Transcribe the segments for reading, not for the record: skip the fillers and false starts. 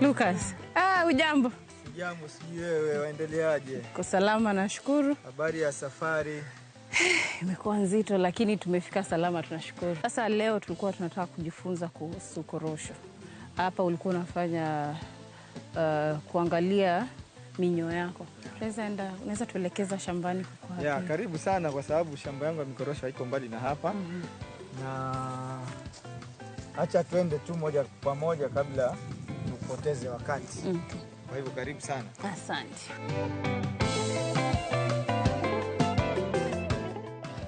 Lucas. Ah, ujambo? Jambo, sijui wewe waendeleaje? Kwa salama nashukuru. Habari ya safari? Imekuwa nzito lakini tumefika salama tunashukuru. Sasa leo tulikuwa tunataka kujifunza kuhusu korosho. Hapa ulikuwa unafanya kuangalia minyoo yako. Tunaweza enda, unaweza tuelekeza shambani kuko wapi? Ya, karibu sana kwa sababu shamba yangu ya mikorosho haiko mbali na hapa. Na acha tuende tu moja kwa moja kabla tupoteze wakati. Okay. Kwa hivyo karibu sana. Asante.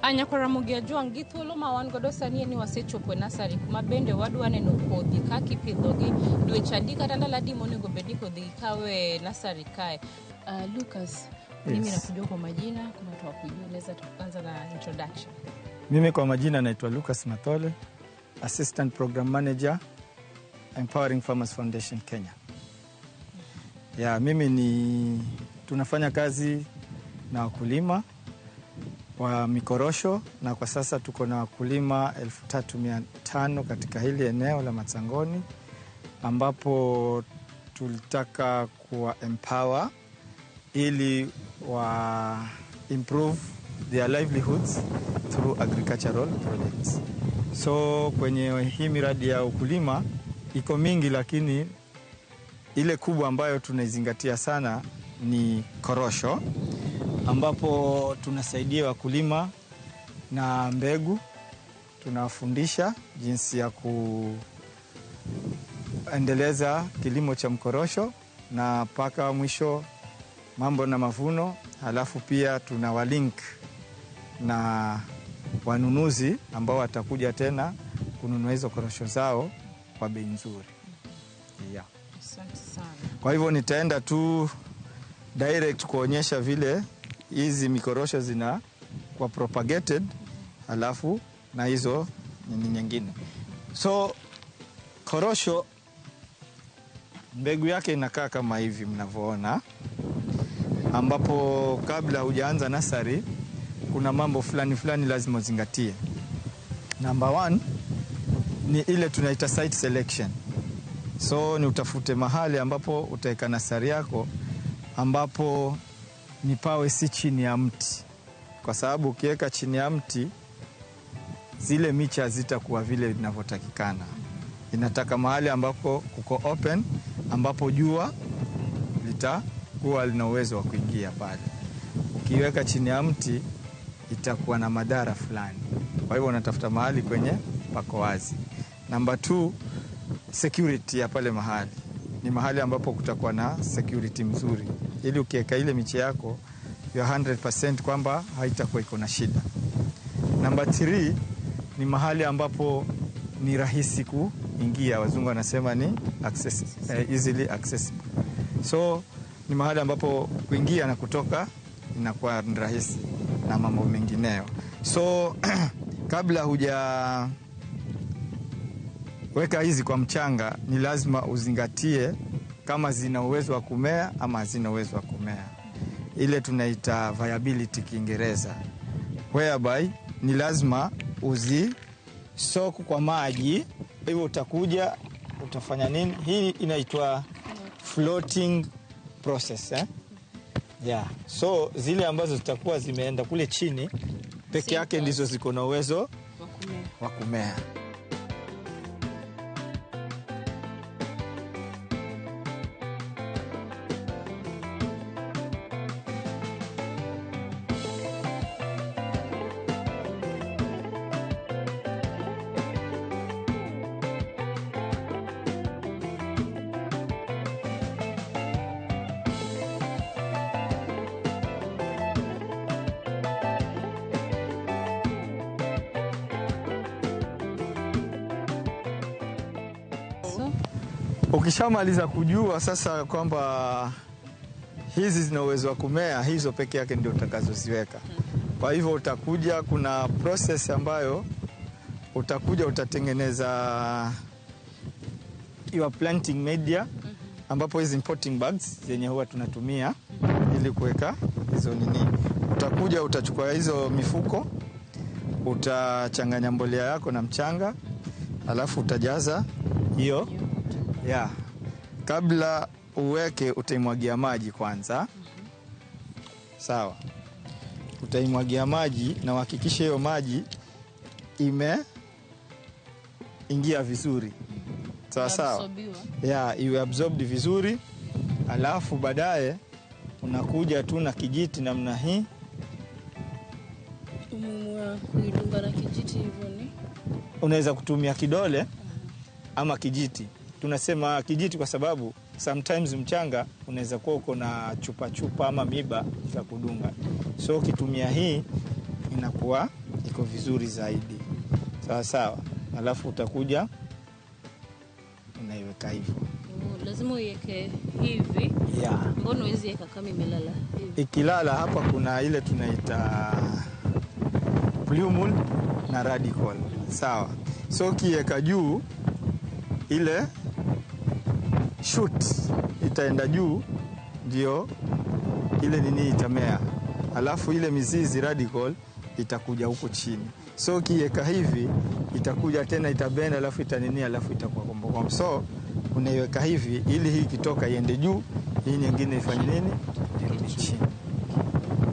Anyakora Ajwang' gi thuolo ma wan godo sani en ni wasechopo e nasari kuma bende wadwa neno kodhi kaka ipidhogi, dweche adi kata ndalo adi monego bed ni kodhi ikawe nasari kae. Lucas, mimi nakujua kwa majina, kuna watu hawakujui, unaweza tuanza na introduction. Mimi kwa majina naitwa Lucas Mathole, Assistant Program Manager, Empowering Farmers Foundation Kenya. Ya, mimi ni tunafanya kazi na wakulima wa mikorosho na kwa sasa tuko na wakulima 3500 katika hili eneo la Matsangoni, ambapo tulitaka kuwa empower ili wa improve their livelihoods through agricultural projects. So kwenye hii miradi ya ukulima iko mingi, lakini ile kubwa ambayo tunaizingatia sana ni korosho, ambapo tunasaidia wakulima na mbegu, tunawafundisha jinsi ya kuendeleza kilimo cha mkorosho na mpaka mwisho mambo na mavuno. Halafu pia tunawalink na wanunuzi ambao watakuja tena kununua hizo korosho zao kwa bei nzuri. Yeah. Asante sana. Kwa hivyo nitaenda tu direct kuonyesha vile hizi mikorosho zina kwa propagated, halafu na hizo nini nyingine. So korosho mbegu yake inakaa kama hivi mnavyoona, ambapo kabla hujaanza nasari kuna mambo fulani fulani lazima uzingatie. Number one ni ile tunaita site selection. So ni utafute mahali ambapo utaweka nasari yako ambapo ni pawe si chini ya mti, kwa sababu ukiweka chini ya mti zile miche hazitakuwa vile inavyotakikana. Inataka mahali ambapo kuko open, ambapo jua litakuwa lina uwezo wa kuingia pale. Ukiweka chini ya mti itakuwa na madhara fulani. Kwa hivyo unatafuta mahali kwenye pako wazi. Namba 2, security ya pale mahali. Ni mahali ambapo kutakuwa na security mzuri, ili ukiweka ile miche yako ya 100% kwamba haitakuwa iko na shida. Namba 3 ni mahali ambapo ni rahisi kuingia, wazungu wanasema ni access, easily accessible. So ni mahali ambapo kuingia na kutoka inakuwa ni rahisi na mambo mengineyo. So kabla huja weka hizi kwa mchanga, ni lazima uzingatie kama zina uwezo wa kumea ama hazina uwezo wa kumea. Ile tunaita viability Kiingereza, whereby ni lazima uzisoak kwa maji. Hivyo utakuja utafanya nini? Hii inaitwa floating process, eh? Yeah. So zile ambazo zitakuwa zimeenda kule chini peke yake ndizo ziko na uwezo wa kumea. Ukishamaliza kujua sasa kwamba hizi zina uwezo wa kumea, hizo peke yake ndio utakazoziweka. Kwa hivyo utakuja, kuna process ambayo utakuja utatengeneza your planting media, ambapo hizi potting bags zenye huwa tunatumia ili kuweka hizo nini. Utakuja utachukua hizo mifuko, utachanganya mbolea yako na mchanga, alafu utajaza hiyo. Yeah. Kabla uweke utaimwagia maji kwanza. Sawa, utaimwagia maji na uhakikishe hiyo maji imeingia vizuri, sawa sawa, Absorbiwa. ya iwe absorbed vizuri, alafu baadaye unakuja tu na kijiti namna hii. Umuhimu wa kuidunga na kijiti hivyo ni Unaweza kutumia kidole ama kijiti. Tunasema kijiti kwa sababu sometimes mchanga unaweza kuwa uko na chupa chupa ama miba za kudunga, so ukitumia hii inakuwa iko vizuri zaidi, sawa sawa. Alafu utakuja unaiweka hivyo Oh, lazima uiweke hivi. yeah. Mbona huwezi weka kama imelala hivi? Ikilala hapa kuna ile tunaita plumule na radical, sawa. So ukiweka juu ile shoot itaenda juu, ndio ile nini itamea, alafu ile mizizi radical itakuja huko chini. So ukiweka hivi itakuja tena itabenda, alafu itanini, alafu itakuwa kombokombo. So unaiweka hivi ili hii ikitoka iende juu, hii nyingine ifanye nini, irudi chini.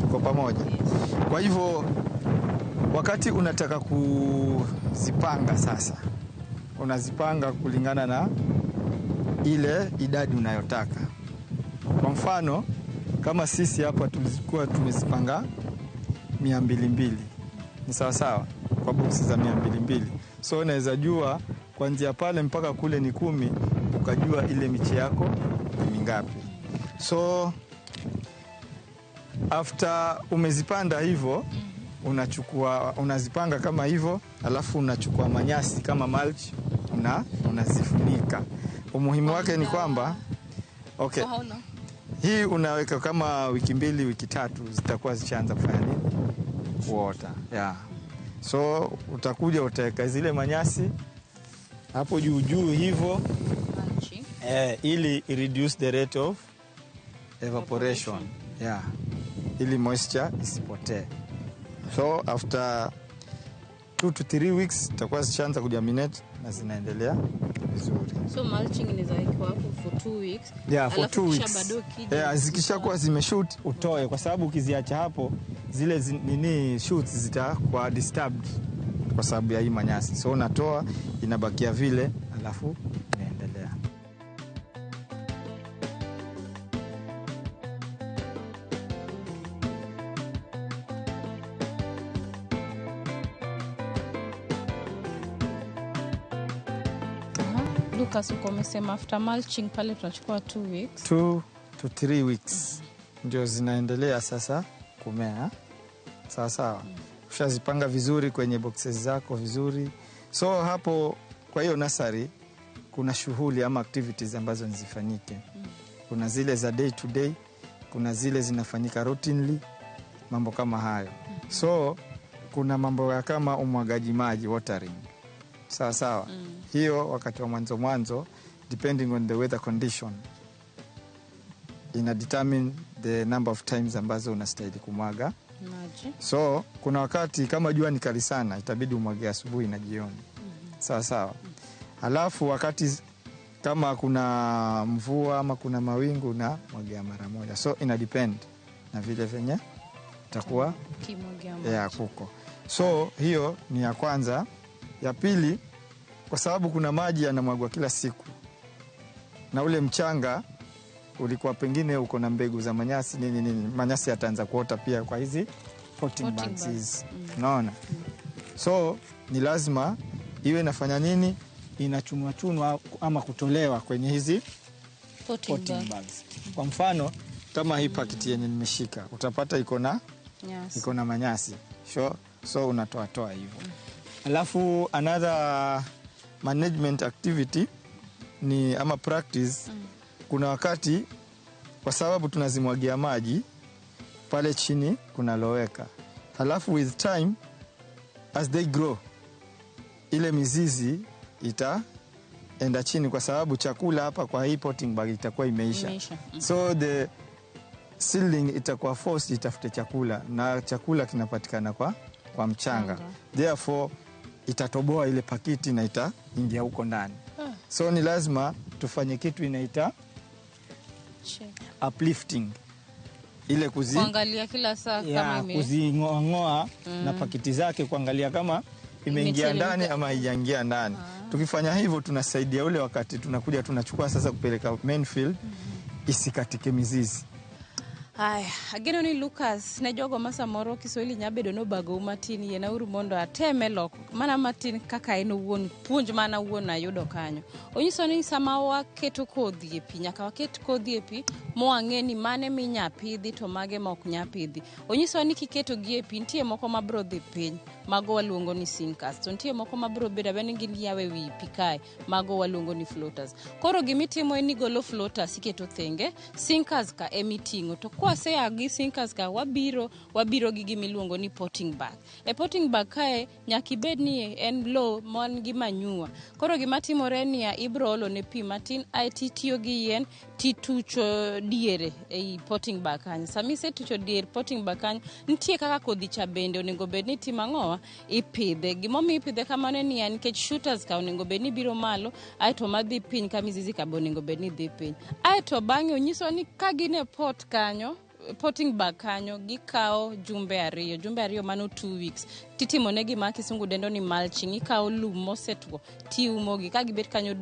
Tuko pamoja? Kwa hivyo wakati unataka kuzipanga sasa, unazipanga kulingana na ile idadi unayotaka. Kwa mfano kama sisi hapa tulikuwa tumezipanga 200 ni sawa sawa kwa boksi za 200. So unaweza jua kuanzia pale mpaka kule ni 10, ukajua ile miche yako ni mingapi. So after umezipanda hivyo, unachukua unazipanga kama hivyo, alafu unachukua manyasi kama mulch unazifunika. Umuhimu wake ni kwamba okay, For how long? hii unaweka kama wiki 2 wiki 3 zitakuwa zishaanza kufanya nini, kuota yeah. So utakuja utaweka zile manyasi hapo juu juu hivyo Mulching. ili reduce the rate of evaporation yeah, ili moisture isipotee. So after 2 to 3 weeks itakuwa zishaanza kujaminate na zinaendelea vizuri. So mulching inaweza wekwa hapo for 2 weeks. Yeah, for Alafu 2 kisha weeks. bado ukija Yeah, zikishakuwa zimeshoot utoe, kwa sababu ukiziacha hapo zile nini shoots zitakuwa disturbed kwa sababu ya hii manyasi. So unatoa inabakia vile, alafu inaendelea. Aha. Lucas, uko umesema after mulching pale tunachukua 2 weeks. 2 to 3 weeks ndio zinaendelea sasa kumea sawa sawa. Ushazipanga vizuri kwenye boxes zako vizuri. So hapo, kwa hiyo nasari kuna shughuli ama activities ambazo nizifanyike. Kuna zile za day to day, kuna zile zinafanyika routinely, mambo kama hayo. So kuna mambo ya kama umwagaji maji, watering, sawa sawa. Hiyo wakati wa mwanzo mwanzo, depending on the weather condition ina determine the number of times ambazo unastahili kumwaga Maji. So kuna wakati kama jua ni kali sana, itabidi umwage asubuhi na jioni, sawa sawa. Alafu wakati kama kuna mvua ama kuna mawingu na mwagia mara moja, so ina depend na vile venye itakuwa Ukimwagia maji. ya kuko. So hiyo ni ya kwanza. Ya pili, kwa sababu kuna maji yanamwagwa kila siku na ule mchanga ulikuwa pengine uko na mbegu za manyasi nini nini, manyasi yataanza kuota pia kwa hizi potting Potting bags bags. hizi, unaona. So ni lazima iwe inafanya nini, inachunwa chunwa ama kutolewa kwenye hizi Potting potting bag. bags. Kwa mfano kama hii pakiti yenye nimeshika utapata iko na Yes. iko na manyasi so unatoatoa hivyo. Alafu another management activity ni ama practice. Kuna wakati kwa sababu tunazimwagia maji pale chini kunaloweka, halafu with time as they grow ile mizizi itaenda chini, kwa sababu chakula hapa kwa hii potting bag itakuwa imeisha, Imeisha. So the seedling itakuwa forced itafute chakula na chakula kinapatikana kwa mchanga, Mchanga. therefore itatoboa ile pakiti na itaingia huko ndani. So ni lazima tufanye kitu inaita Uplifting ile kuzi kuangalia kila saa kama ime kuzing'oa na pakiti zake kuangalia kama imeingia ndani ama haijaingia ndani. Tukifanya hivyo tunasaidia ule wakati tunakuja tunachukua sasa kupeleka main field isikatike mizizi. Haya, ageno ni Lucas ne jogo ma samoro Kiswahili nyabedo nobagou matin, yienauru mondo ateme loko mana matin kaka en owuon, puonj mana owuon ayudo kanyo. Onyiso ni sama waketo kodhi e pi, nyaka waket kodhi e pi mwang'e ni mane minya pidhi to mage ma ok nya pidhi. Onyiso ni kiketo gi e pi, nitie moko mabro dhi piny, mago waluongo ni sinkers, to nitie moko mabro bedo abeda ni gin yawe wi pi kae, mago waluongo ni floaters. Koro gimitimo en ni golo floaters iketo thenge, sinkers ka emiting'o. To kwasea gi sinkers ka wabiro gi gimiluongo ni potting bag. E potting bag kae nyaka ibed ni en lowo man gi manure. Koro gima timore niya, ibro olo ne pi matin ae titiyo gi yien titucho diere ei potting bag kanyo. Sama isetucho dier potting bag kanyo, nitie kaka kodhi cha bende onego bed ni timo ang'owa, ipidhe. Gimomiyo ipidhe kamano en niya, nikech shooters ka onego bed ni biro malo, aeto madhi piny ka mizizi ka be onego bed ni dhi piny. Aeto bang'e onyiso ni ka gin e pot kanyo, potting bag kanyo, gikawo jumbe ariyo mano 2 weeks. Titimo ne gima kisungu dendo ni mulching. Ikawo lum mosetwo tiumogi ka gibet kanyo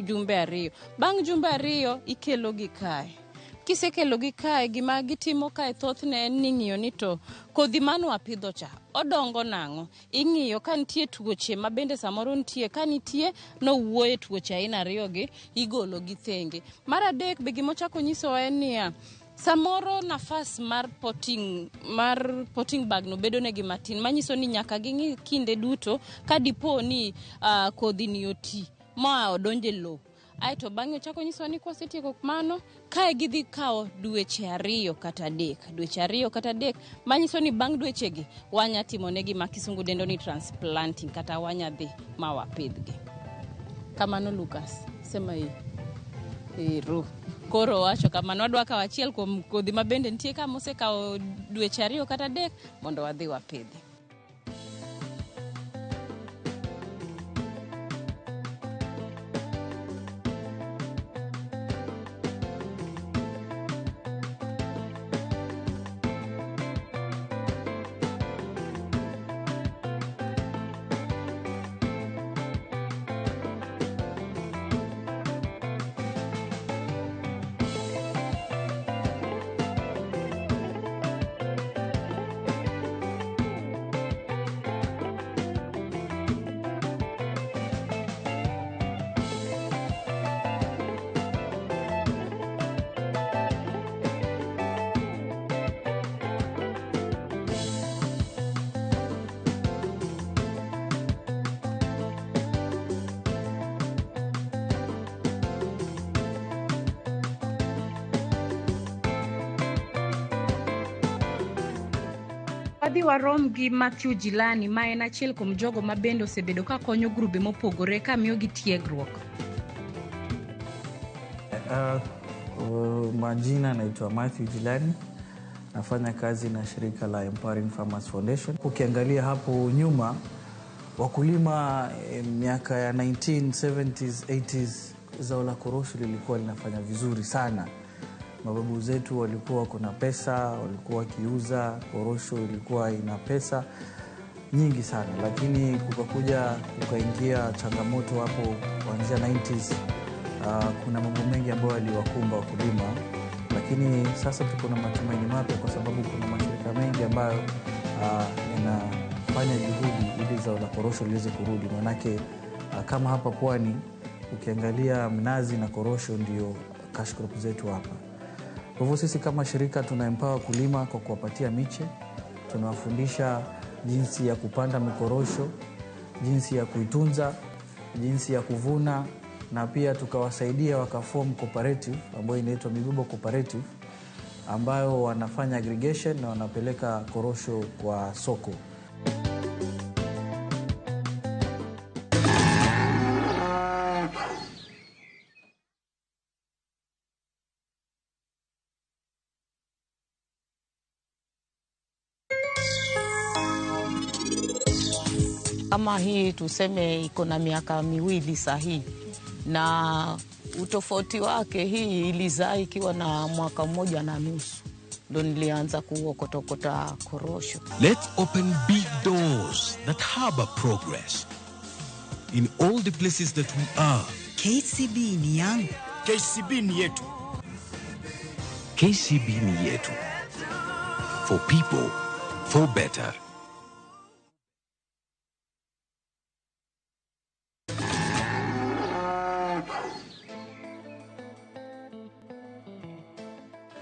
jumbe 2. Bang' jumbe 2 ikelogi kae. Kisekelogi kae, gima gitimo kae thothne en ni ng'iyo ni to kodhi mane wapidho cha odongo nang'o. Ing'iyo ka nitie tuoche ma bende samoro nitie, ka nitie nowuoye tuoche aina 2 gi, igolo gi thenge. Mar adek be gimochako nyisowa en niya, samoro nafas mar potting bag no bedo negi matin, manyiso ni nyaka ging'i kinde duto ka dipo ni kodhi ni oti ma odonje lowo. Aeto bang'e ochako nyisowa ni kwasetieko mano, kae gidhi kawo dweche 2 kata 3. Dweche 2 kata 3 manyiso ni bang' dwechegi wanya timo negi ma kisungu dendo ni transplanting, kata wanya dhi ma wapidhgi. Kamano Lucas, sema hii. Ero. Koro wacho kamano, wadwa kawo achiel kuom kodhi ma bende nitie ka mosekawo dweche 2 kata 3 mondo wadhi wapidhi. Wadhi warom gi Matthew Jilani ma en achiel kuom jogo ma bende osebedo ka konyo grube mopogore ka miyogi tiegruok. Majina naitwa Matthew Jilani, nafanya kazi na shirika la Empowering Farmers Foundation. Ukiangalia hapo nyuma, wakulima miaka ya 1970s, 80s, zao la korosho lilikuwa linafanya vizuri sana. Mababu zetu walikuwa kuna pesa, walikuwa wakiuza korosho, ilikuwa ina pesa nyingi sana. Lakini kukakuja kukaingia changamoto hapo kuanzia 90s. Kuna mambo mengi ambayo yaliwakumba wakulima, lakini sasa tuko na matumaini mapya kwa sababu kuna mashirika mengi ambayo yanafanya juhudi ili zao la korosho liweze kurudi. Manake kama hapa pwani ukiangalia mnazi na korosho ndio cash crop zetu hapa. Kwa hivyo sisi kama shirika tuna empower wakulima kwa kuwapatia miche, tunawafundisha jinsi ya kupanda mikorosho, jinsi ya kuitunza, jinsi ya kuvuna, na pia tukawasaidia wakaform cooperative ambayo inaitwa Mibubo Cooperative, ambayo wanafanya aggregation na wanapeleka korosho kwa soko. Kama hii tuseme iko na miaka 2 sahi, na Utofauti wake, hii ilizaa ikiwa na mwaka 1.5, ndo nilianza kuokotokota korosho. Let's open big doors that harbor progress in all the places that we are. KCB ni yangu. KCB ni yetu. KCB ni yetu. For people, for better.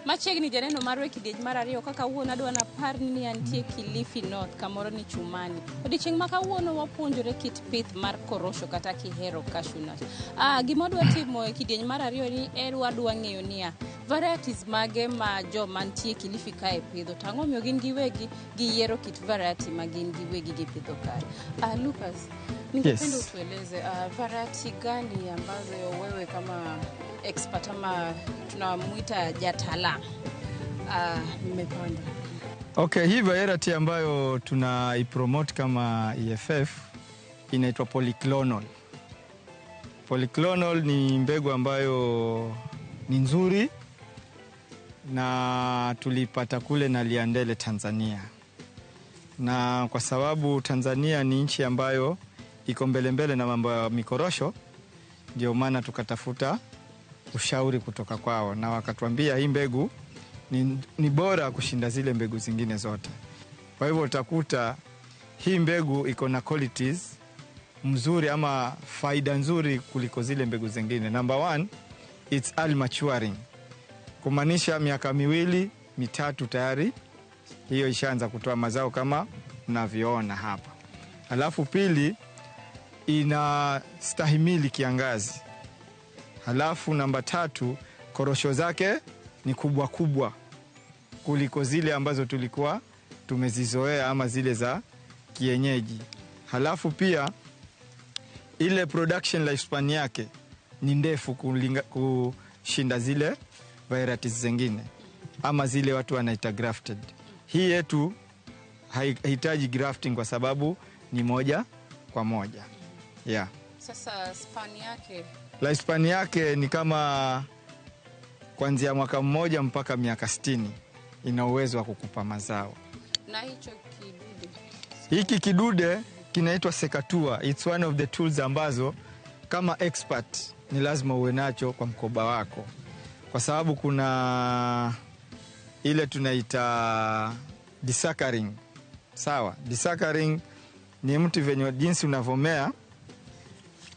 Machiegni janeno marwa e kidieny mar ariyo kaka kawuono adwa napar ni antie Kilifi North kamoro ni Chumani. Odiochieng' ma kawuono wapuonjore kit pith mar korosho kata kihero cashew nut. Gima wadwa timo e kidieny mar ariyo ni en wadwa ng'eyo niya varieties mage ma joma nitie Kilifi kae pidho to ang'o omiyo gin giwegi giyiero kit variety ma gin giwegi gipidho kae. Lucas, ningependa Yes. utueleze variety gani ambazo wewe kama expert ama tunamuita jatala mmepanda? Okay, hii variety ambayo tunaipromote kama EFF inaitwa polyclonal. Polyclonal ni mbegu ambayo ni nzuri na tulipata kule na Liandele Tanzania. Na kwa sababu Tanzania ni nchi ambayo iko mbele mbele na mambo ya mikorosho, ndio maana tukatafuta ushauri kutoka kwao na wakatuambia hii mbegu ni bora kushinda zile mbegu zingine zote. Kwa hivyo utakuta hii mbegu iko na qualities mzuri ama faida nzuri kuliko zile mbegu zingine. Number one, it's early maturing. Kumaanisha miaka 2 3 tayari hiyo ishaanza kutoa mazao kama mnavyoona hapa. Alafu pili, inastahimili kiangazi. Halafu namba 3, korosho zake ni kubwa kubwa kuliko zile ambazo tulikuwa tumezizoea ama zile za kienyeji. Halafu pia ile production lifespan yake ni ndefu kushinda zile varieties zingine ama zile watu wanaita grafted. Hii yetu haihitaji grafting kwa sababu ni moja kwa moja. Yeah. Sasa span yake, lifespan yake ni kama kuanzia mwaka 1 mpaka miaka 60 ina uwezo wa kukupa mazao. Na hicho kidude? Hiki kidude kinaitwa sekatua. It's one of the tools ambazo kama expert ni lazima uwe nacho kwa mkoba wako. Kwa sababu kuna ile tunaita desuckering. Sawa, desuckering ni mti venye jinsi unavomea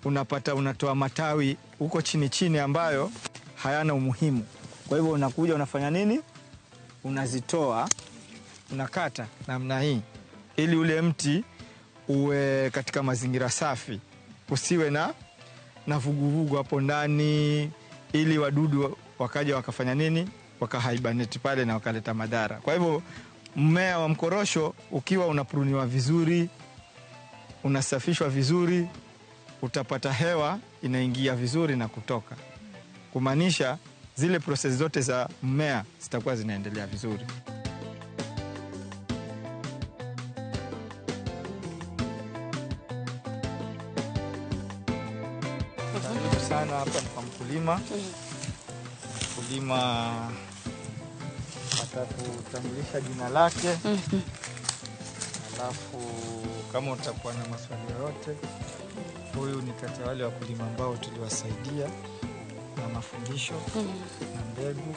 unapata unatoa matawi huko chini chini ambayo hayana umuhimu. Kwa hivyo unakuja unafanya nini? Unazitoa, unakata namna hii ili ule mti uwe katika mazingira safi, usiwe na vuguvugu hapo ndani, ili wadudu wakaja wakafanya nini? Wakahibernate pale na wakaleta madhara. Kwa hivyo mmea wa mkorosho ukiwa unapruniwa vizuri, unasafishwa vizuri, utapata hewa inaingia vizuri na kutoka. Kumaanisha zile process zote za mmea zitakuwa zinaendelea vizuri. Karibu sana, hapa ni kwa mkulima. Mkulima atakutambulisha jina lake. Alafu kama utakuwa na maswali yoyote, huyu ni kati ya wale wakulima ambao tuliwasaidia na mafundisho na mbegu,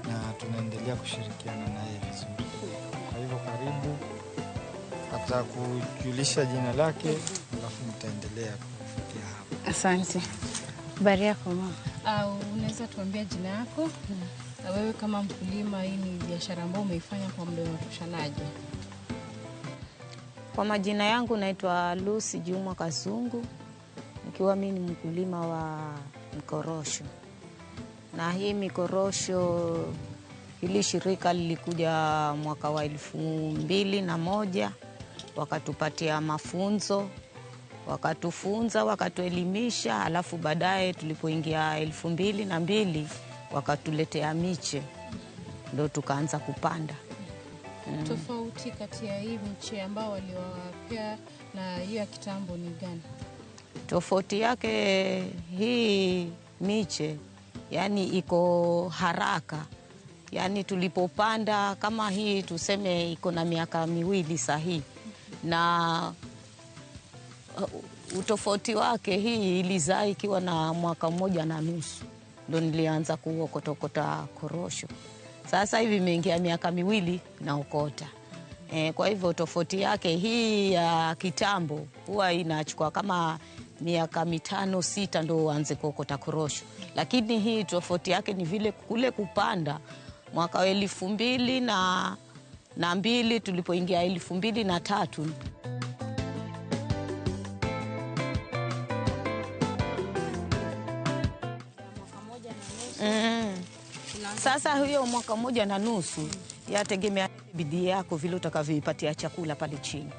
na tunaendelea kushirikiana naye vizuri. Kwa hivyo karibu, atakujulisha jina lake, alafu mtaendelea kufikia hapa. Asante. Habari yako mama? Unaweza tuambia jina yako? Na wewe kama mkulima, hii ni biashara ambayo umeifanya kwa muda unatoshanaje? Kwa majina yangu naitwa Lucy Juma Kazungu, nikiwa mimi ni mkulima wa mkorosho. Na hii mikorosho, hili shirika lilikuja mwaka wa 2001, wakatupatia mafunzo, wakatufunza, wakatuelimisha, alafu baadaye tulipoingia 2002 wakatuletea miche, ndio tukaanza kupanda. Tofauti kati ya hii miche ambao waliwapea na hiyo ya kitambo ni gani? Tofauti yake hii miche yani iko haraka, yani tulipopanda kama hii tuseme iko na miaka 2 sahihi, na utofauti wake hii ilizaa ikiwa na mwaka 1.5 ndo nilianza kuokotokota korosho. Sasa hivi imeingia miaka 2 naokota. Kwa hivyo tofauti yake hii ya kitambo huwa inachukua kama miaka 5-6 ndo uanze kuokota korosho. Lakini hii tofauti yake ni vile kule kupanda mwaka wa 2002 tulipoingia 2003. Sasa hiyo mwaka 1.5 yategemea bidii yako vile utakavyoipatia chakula pale chini.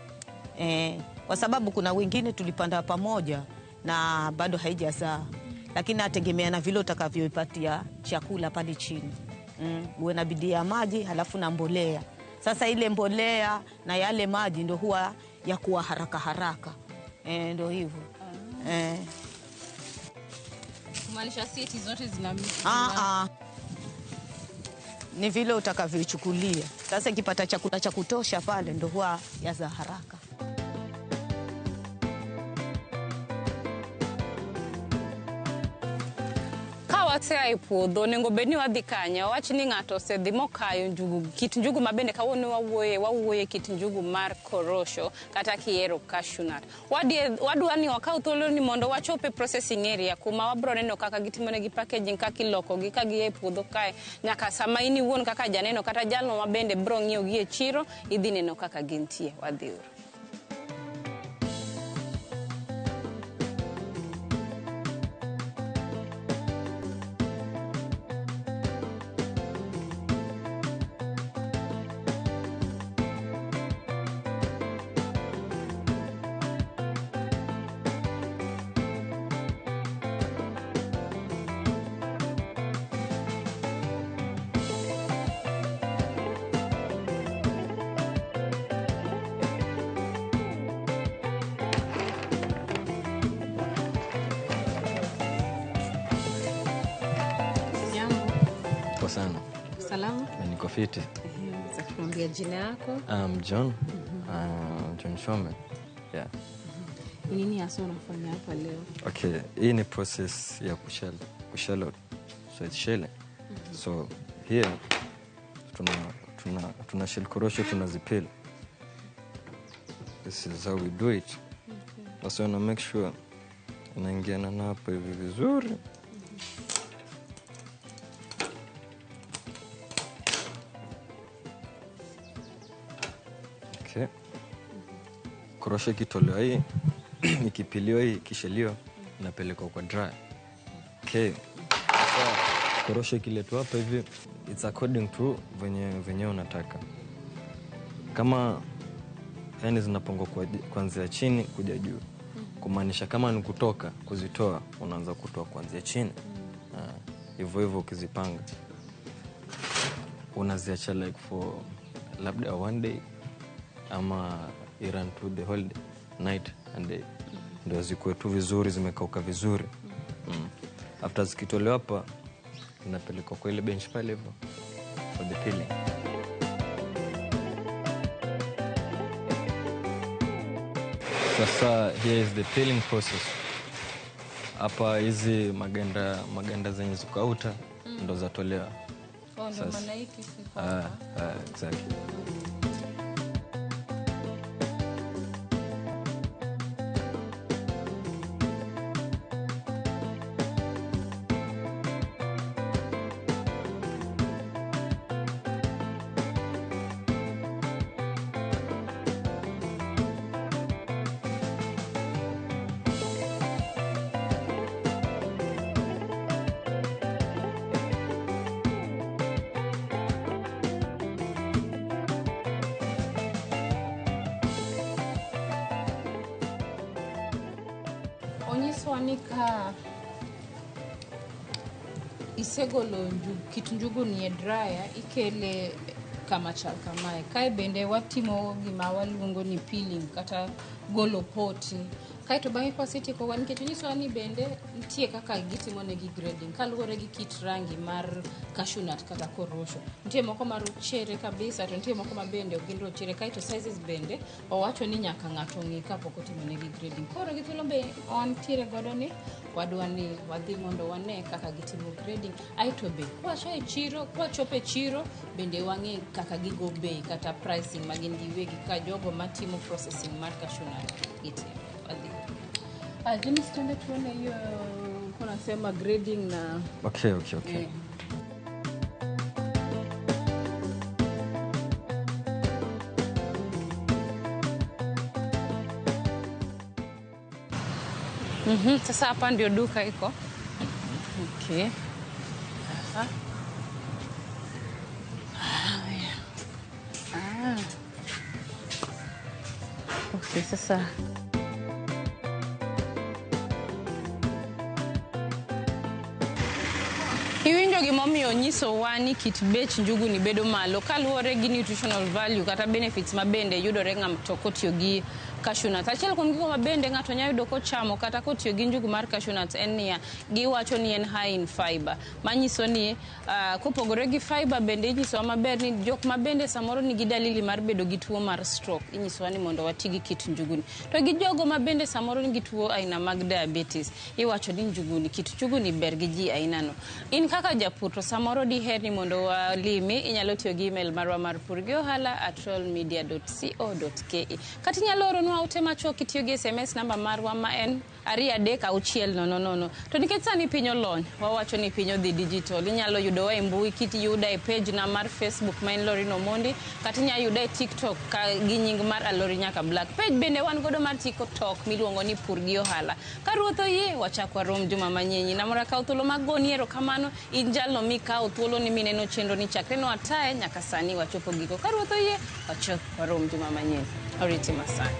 Kwa sababu kuna wengine tulipanda pamoja na bado haijazaa, lakini ategemea na vile utakavyoipatia chakula pale chini. Uwe na bidii ya maji halafu na mbolea. Sasa ile mbolea na yale maji ndio huwa ya kuwa haraka haraka. Ndio hivyo. Kumaanisha si eti zote zina Ni vile utakavyoichukulia. Sasa ikipata chakula cha kutosha pale ndo huwa yaza haraka. Ka wasea e puodho onego bed ni wadhi kanye? Wawach ni ng'ato osedhi mokayo njugu, kit njugu mabende kawuono wawuoye kit njugu mar korosho kata kihero cashew nut. Wadwa ni wakaw thuolo ni mondo wachop e processing area kuma wabro neno kaka gitimonegi packaging, kaka ilokogi ka gia e puodho kae nyaka sama in iwuon kaka janeno kata jalno mabende bro ng'iewo gi e chiro idhi neno kaka gintie. Wadhiuru. Sana. Salama. Niko fiti. Tuambie jina yako. John. John Shome. Yeah. Nini hasa unafanya hapa leo? Okay, hii ni process ya kushell. So it's shelling. So here tuna shell korosho, tunazipeel. This is how we do it. Sasa una make sure inaingiana na hapo hivi vizuri. Okay. Korosho ikitolewa hii, ikipiliwa hii, ikisheliwa, inapelekwa kwa dry. Okay. So, korosho ikiletwa hapa hivi, it's according to venye unataka. Kama yani zinapangwa kuanzia chini kuja juu. Kumaanisha kama ni kutoka, kuzitoa, unaanza kutoa kuanzia chini. Hivyo hivyo ukizipanga. Unaziacha like for labda one day ama iran to the whole day, night and day. Ndio zikuwe tu vizuri, zimekauka vizuri. After zikitolewa hapa, inapelekwa kwa ile bench pale hivyo for the peeling. Sasa here is the peeling process. Hapa hizi maganda zenye ziko outer ndo zatolewa. Oh, ndo maana hiki siko hapa. Exactly. Onyiswa ni ka isegolo kit njugu ni e dryer ikele kama chal kamae. Kae bende watimo gima waluongo ni peeling kata golo poti. Kaeto bang'e kwasetieko wa nikech onyisowa ni bende nitie kaka gitimo negi grading kaluwore gi kit rangi mar cashew nut kata korosho. Nitie moko ma rochere kabisa to nitie moko ma bende ok gin rochere kaeto sizes bende owacho ni nyaka ng'ato ng'i kapok otimo negi grading. Koro gi thuolo be wantiere godo ni wadwa ni wadhi mondo wane kaka gitimo grading. Aeto be kwachopo e chiro, kwachopo e chiro bende wang'e kaka gigo bei kata pricing ma gin giwegi ka jogo matimo processing mar cashew nut gitimo. Wadhi. Ah, James, twende tuone hiyo kunasema grading na Okay. eh. Sasa hapa ndio duka iko. Okay. Aha. Haya. Ah. Okay, sasa Iwinjo gimomiyo nyisowa ni kit bech njugu ni bedo malo kaluwore gi nutritional value kata benefits ma bende yudore ng'ato kotiyo gi cashew nuts. Achiel kuom gigo ma bende ng'ato nyalo yudo kochamo kata kotiyo gi njugu mar cashew nuts en niya, giwacho ni en high in fiber. Manyiso ni kopogore gi fiber bende inyisowa maber ni jok ma bende samoro nigi dalili mar bedo gi tuo mar stroke inyisowa ni mondo wati gi kit njuguni. To gi jogo ma bende samoro nigi tuo aina mag diabetes, iwacho ni njuguni, kit njuguni ber gi ji aina no. In kaka japur to samoro diher ni mondo walimi, inyalo tiyo gi email marwa mar purgiohala@royalmedia.co.ke. Kata inyalo oronwa ote machuok kitiyo gi SMS namba marwa ma en 23600. To nikech sani piny olony, wawacho ni piny odhi digital, inyalo yudowa e mbui kiyuda e page na mar Facebook ma en Loreen Omondi, kata inyalo yuda e TikTok ka gi nying mar Alori Nyaka Black. Page bende wan godo mar TikTok miluongo ni Pur gi Ohala. Ka ruoth oyie, wachak warom juma manyien. Namora kawo thuolo mag goni erokamano, in jalno mikawo thuolo ni mineno chenro ni chakre no ataye nyaka sani wachopo giko. Ka ruoth oyie, wachak warom juma manyien. Oriti masani.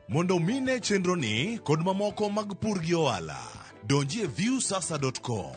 Mondo mine chenro ni kod mamoko mag pur gi ohala, donji e viewsasa.com.